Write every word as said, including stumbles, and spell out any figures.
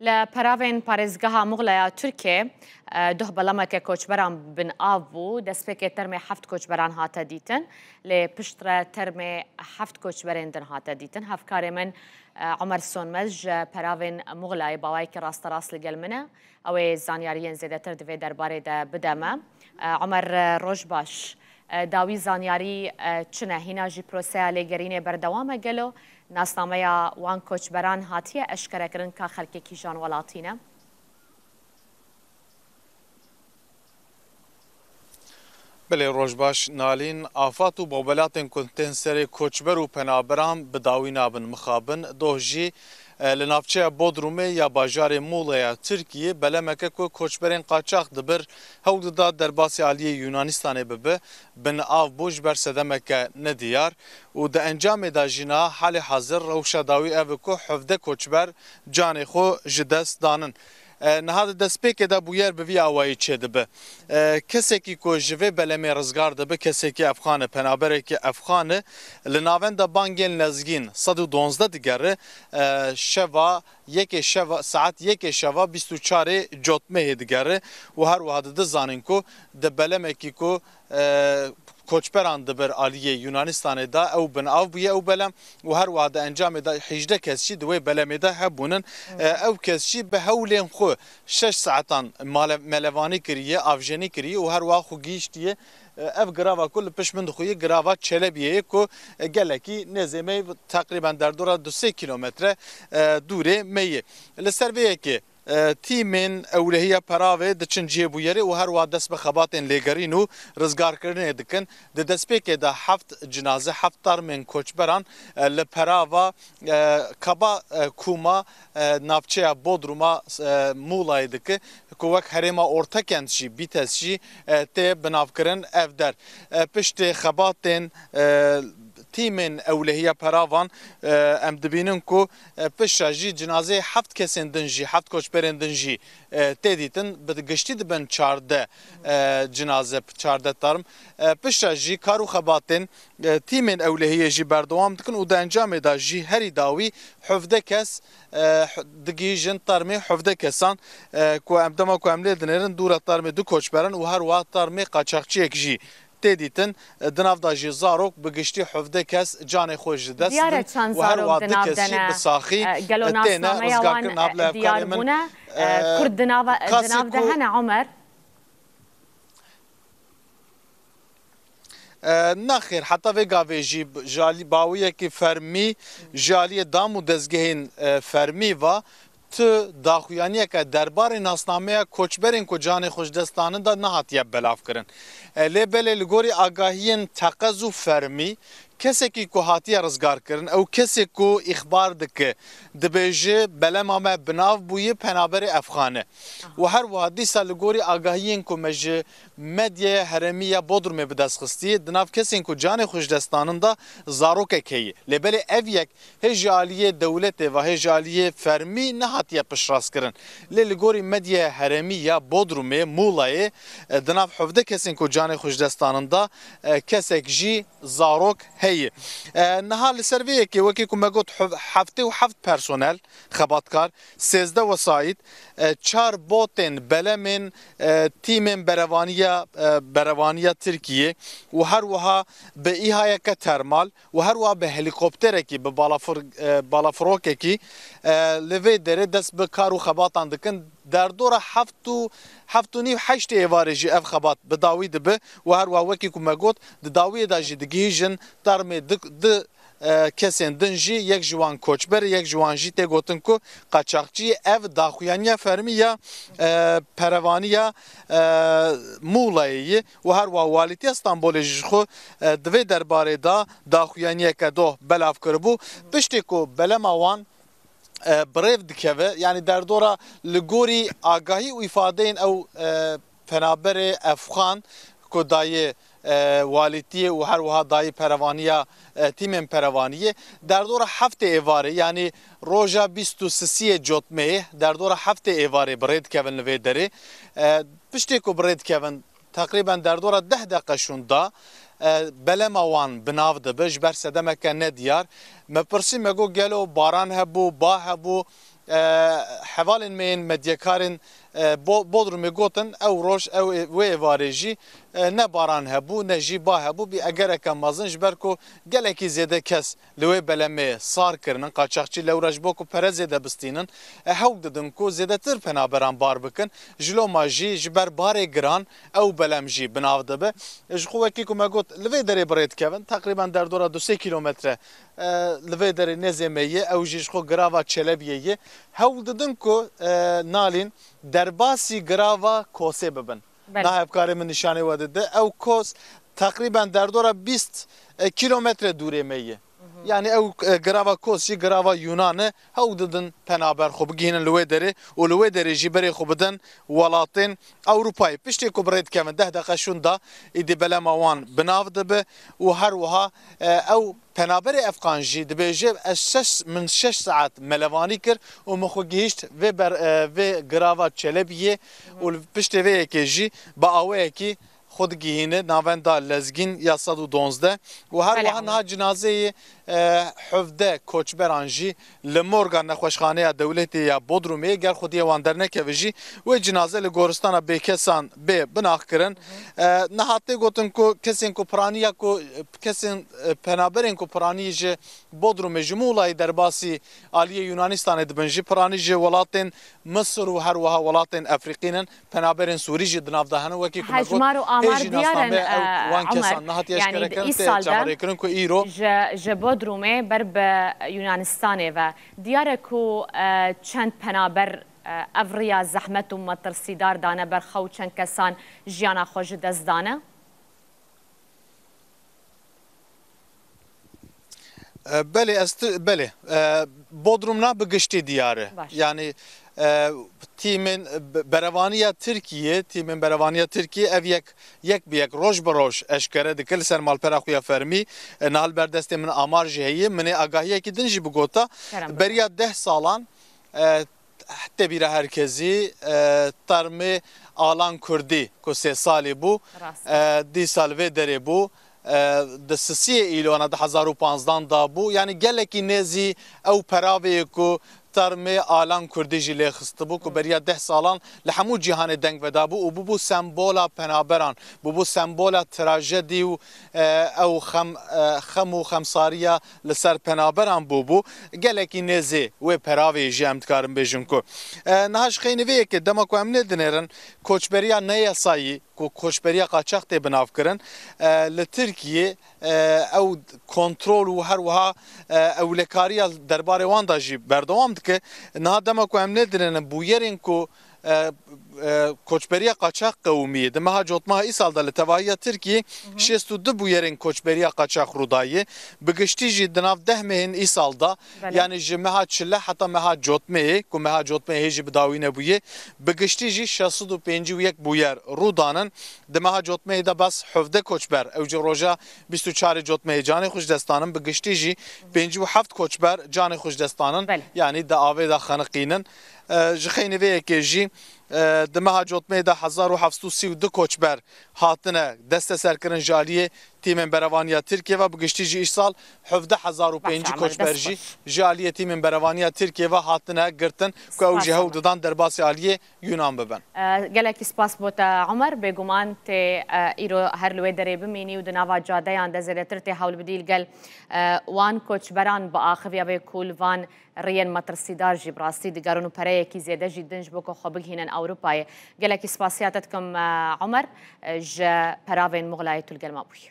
Li peravên parêzgeha Muxlaya Tirkiyê, e, doh belemeke koçberan bin av bû. Destpêkê termê heft koçberan hate dîtin. Lê piştre termê heft koçberên din hate dîtin. Hevkarê min, e, Omer Sonmez ji peravên Muxlayê bi awayekî rasterast li gel min e. Ew ê zanyariyên zêdetir di vê derbarê de bide me. E, Omer, e, roj baş. E, dawî zanyarî, e, çi ne? Hîna jî proseya lêgerînê berdewam e gelo? Nasnameya wan koçberan hatiye eşkerekirin ka xelkê kîjan welatî ne? Belê, roj baş Nalîn. Afat û bobelatên ku tên serê koçber û penaberan bi dawî nabin mixabin. Doh jî, e, li navçeya Bodrumê ya bajarê Muğla'ya Tirkiyê belemeke ku koçberên qaçax dibir, hewl dida derbasî aliyê Yunanistanê bibe, bin av bû ji ber sedemeke nediyar û di encamê de jî niha halê hazir rewşa dawî ev e ku hevdeh koçber canê xwe ji dest danin. E, niha di destpêkê de bûyer bi vî awayî çêdibe. E, kesekî ku ji vê belemê rizgar dibe, kesekî efxan e, penaberekî efxan e. Li navenda bangên lezgîn sed û duwazdeh digere, e, şeva yekê şeva, saet yekê şeva bîst û çarê cotmehê digere û her wiha dide zanîn ku di belemekî ku, e, koçberan dibir aliyê Yunanistanê de ew bin av bûye ew belem û her wiha di encamê de hîjdeh kes jî di wê belemê de hebûnin. E, ew kes jî bi hewlên xwe şeş saetan male-, melevanî kiriye, avjenî kiriye û her wiha xwe gihîştiye. E, ev girava ku li pişt min dixuye girava Çelebiyê ye ku, e, gelekî nêzê me ye, teqrîben derdora du sê kîlometre, e, dûrê me ye. Li ser vê yekê, e, tîmên ewlehiya peravê diçin cihê bûyerê û her wiha dest bi xebatên lêgerîn û rizgarkirinê dikin. Di destpêkê de heft cinaze, heft tarmên koçberan, e, li perava, e, Kaba, e, Kuma, e, navçeya Bodruma, e, Muğlayê dike, ku wek herêma Ortakent jî, Bîtes jî, e, tê binavkirin ev der. E, piştê xebatên, e, tîmên ewlehiya peravan, e, em dibînin ku, e, piştre jî cinazeyê heft kesên din jî, heft koçberên din jî, e, tê dîtin. Bi giştî dibin çardeh, e, cinaze, çardeh tarm. E, piştre jî kar û xebatên, e, tîmên ewlehiyê jî berdewam dikin û di encamê de jî herî dawî hevdeh kes, e, digihîjin tarmê hevdeh kesan, e, ku em dema ku em lê dinêrin dûra tarmê du koçberan û her wiha tarmê qaçaxçiyek jî tê dîtin. E, di nav de jî zarok bi giştî hevdeh kes canê xwe ji dest didin û her wiha du kes jî bi saxî, e, têne rizgarkirin. Nav li hevkarê min, e, Kurd di nav, di nav de hene, Omer? E, nexêr, heta vê gavê jî ji alî bawiyekî fermî, ji aliyê dam û dezgehên, e, fermî ve tu daxuyaniyeke derbarê nasnameya koçberên ku canê xwe ji dest danin de nehatiye belavkirin. E, lê belê li gorî agahiyên teqez û fermî, kesekî ku hatiye rizgarkirin, ew kesê ku îxbar dike, dibêje, belema me bi nav bûye penaberê Efxan e. Û her wiha dîsa li gorî agahiyên ku me ji medyaya herêmî ya Bodrumê bi dest xistiye, di nav kesên ku canê xwe ji dest danin de zarokek heye. Lê belê ev yek hê ji aliyê dewletê ve, hê ji aliyê fermî nehatiye piştrast kirin. Lê li gorî medyaya herêmî ya Bodrumê, Muğlayê, e, di nav hevdeh kesên ku canê xwe ji dest danin de, e, kesek jî zarok heye. E, niha li ser vê yekê, wekî ku me got, hev-, heftê û heft personel, xebatkar, sêzdeh wesayît, e, çar botên belemên, e, tîmên berevaniya, e, berevaniya Tirkiyê û her wiha bi îhayeke termal û her wiha bi helîkopterekî, bi balafir-, e, balafirokekî, e, li vê derê dest bi kar û xebatan dikin. Derdora heft û, heft û nîv heştê êvarê jî ev xebat bi dawî dibe û her wiha wekî ku me got, di dawiyê de jî digihîjin termê di, di e, kesên din jî, yek ji wan koçber, yek ji wan jî tê gotin ku qaçaxçî. Ev daxuyaniya fermî ya, e, perevaniya, e, Muğlayê ye û her wiha Walîtiya Stenbolê jî ji xwe, e, di vê derbarê de daxuyaniyeke doh belav kiribû. Piştî ku belema wan, e, bi rêv dikeve, yanî derdora li gorî agahî û îfadeyên ew, e, penaberê Efxan ku dayê, e, walîtiyê û her wiha dayê perevaniya, e, tîmên perevaniyê, derdora heftê êvarê, yanî roja bîst û sisiyê cotmeyê, derdora heftê êvarê bi rê dikevin li vê derê. E, piştê ku bi rê dikevin, teqrîben derdora deh deqe şûnda, e, belema wan bi nav dibe, ji ber sedemeke nediyar. Me pirsî, me got, gelo baran hebû, ba hebû, e, Hevalên me yên medyekarên, e, Bo-, Bodrumê gotin, ew roj, ew ê-, wê êvarê jî, e, ne baran hebû, ne jî ba hebû, bî egereke mezin, ji ber ku gelekî zêde kes li wê belemê sar kirinin, qaçaxçî lewra ji bo ku pere zêde bistînin, e, hewk didin ku zêdetir penaberan bar bikin. Ji loma jî ji ber barê giran ew belem jî bi nav dibe. E, ji xwe wekî ku me got, li vê derê bi rê dikevin, teqrîben derdora du sê kîlometre, e, li vê derê nêzê me ye, ew jî ji xwe girava Çelebiyê ye. Hewl didin ku, e, nalîn derbasî girava Kosê bibin. Belê. Niha bi karê min nîşanê we dide. Ew Kos teqrîben derdora bîst, e, kîlometre dûrê me ye. Hı hı. Yani ew, e, girava Kos jî girava Yunan e. Hewl didin penaber xwe bigihînin li wê derê û li wê derê jî berê xwe bidin welatên Ewropayê. Piştê ku bi rê dikevin, deh deqe şûnda, îdî belema wan bi nav dibe û her wiha, e, ew penaberê Efxan jî dibêje, ez şeş, min şeş saet melevanî kir û min xwe gihîşt vê ber-, e, vê girava Çelebiyê û li piştê vê yekê jî bi awayekî xwe digihîne navenda Lezgîn ya sed û duwazdeh û her Belê, wiha Hemî. niha cinazeyê, e, hevdeh koçberan jî li morga nexweşxaneya dewletê ya Bodrumê, ger xwediyê wan dernekeve jî, wê cinaze li goristana bêkesan bê binaxkirin. E, niha tê gotin ku kesên ku piraniya ku, kesên, e, penaberên ku piranî ji Bodrumê ji Muğlayê derbasî aliyê Yunanistanê dibin, ji piranî ji welatên Misir û her wiha welatên Efrîqî nin, penaberên Sûrî jî di nav de hene. Wekî ku me got, Hejmar û amar hêjî diyar in, nasname ew e, wan Omer. Kesan niha tê Yani di eşkerekirin, tê îsal de çaverêkirin ku îro ji, ji Bodrumê ber bi Yunanistanê ve. Diyar e ku, e, çend penaber, e, ev riya zehmet û metirsîdar dane ber xwe û çend kesan jiyana xwe ji dest dane. E, belê, ez ti-, belê. E, Bodrum na bi giştî diyar e. Baş. Yani, e, tîmên be-, berevaniya Tirkiye, tîmên berevaniya Tirkiye ev yek, yek bi yek, roj bi roj eşkere dike li ser malpera xwe ya fermî. E, niha li ber destê min amar jî heye. Min ê agahiyekî din jî bigota. Kerem bike. Beriya deh salan, e, tê bîra herkesî, e, termê Alan Kurdî ku sê salî bû, Rast. e, dîsa li vê derê bû, e, di sisiyê îlona du hezar û panzdan da bû. Yani gelekî nêzî ew peravê ku termê Alan Kurdî jî lê xistibû, ku Hı. beriya deh salan li hemû cîhanê deng vedabû û bûbû sembola penaberan, bûbû sembola trajedî û, e, ew xem, e, xem û xemsariya li ser penaberan bûbû. Gelekî nêzê wê peravê jî em dikarin bêjin ku, e, niha ji xeynî vê yekê dema ku em lê dinêrin, koçberiya neyasayî, ku koçberiya qaçax tê binavkirin, e, li Tirkiyê, e, ew kontrol û her wiha, e, ewlekariya derbarê wan de jî berdewam dike. Niha dema ku em lê dinêrin bûyerên ku, e, e, koçberiya qaçax qewimiye. Di meha cotmeha îsal de li tevahiya Tirkiyê Hı hı. şêst û du bûyerên koçberiya qaçax rû daye. Bi giştî jî di nav deh mehên îsal de, Belê. yani ji meha çile heta meha cotmeyê, ku meha cotmeyê hê jî bi dawî nebûye, bi giştî jî şeş sed û pêncî û yek bûyer rû danin. Di meha cotmeyê de bes hevdeh koçber, ew jî roja bîst û çarê cotmeyê canê xwe ji dest danin, bi giştî jî pêncî û heft koçber canê xwe ji dest danin, Belê. yani di avê de xeniqînin. E, ji xeynî vê yekê jî, e, di meha cotmeyê de hezar û heft sed û sî û du koçber hatine desteserkirin ji aliyê tîmên berevaniya Tirkiye ve, bi giştî jî îsal hevdeh hezar û pêncî Baş, Omer, koçber dest jî xweş. ji aliyê tîmên berevaniya Tirkiye ve hatine girtin, ku ew Spas, jî hewl Omer. didan derbasî aliyê Yunan bibin. E, gelekî spas bo te, Omer. Bêguman tê, e, îro her li wê derê bimînî û di nava cadeyan de zêdetir tê hewl bidî li gel, e, wan koçberan biaxiviya bê ku li van riyên metirsîdar jî bi rastî digerin û pereyekî zêde jî din ji bo ku xwe bigihînin Ewropayê. Gelekî spasiya te dikim, e, Omer, e, ji peravên Muxlayê tu li gel me bûyî.